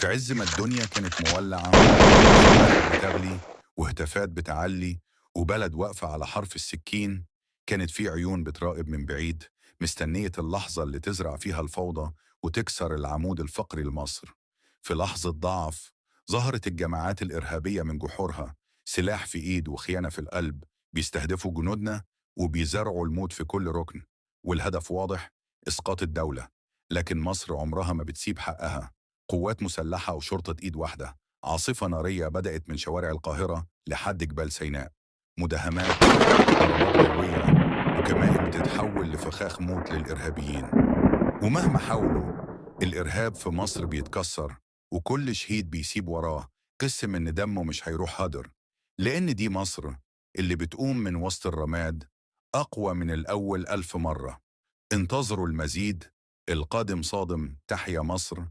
في عز ما الدنيا كانت مولعة، شوارع بتغلي وهتافات بتعلي وبلد واقفة على حرف السكين، كانت في عيون بتراقب من بعيد، مستنية اللحظة اللي تزرع فيها الفوضى وتكسر العمود الفقري لمصر. في لحظة ضعف ظهرت الجماعات الإرهابية من جحورها، سلاح في إيد وخيانة في القلب، بيستهدفوا جنودنا وبيزرعوا الموت في كل ركن. والهدف واضح: إسقاط الدولة. لكن مصر عمرها ما بتسيب حقها. قوات مسلحة وشرطة إيد واحدة، عاصفة نارية بدأت من شوارع القاهرة لحد جبال سيناء، مداهمات، ضربات جوية، وكمائن بتتحول لفخاخ موت للإرهابيين. ومهما حاولوا، الإرهاب في مصر بيتكسر، وكل شهيد بيسيب وراه قسم إن دمه مش هيروح هدر، لأن دي مصر اللي بتقوم من وسط الرماد أقوى من الأول 1000 مرة. انتظروا المزيد، القادم صادم. تحيا مصر،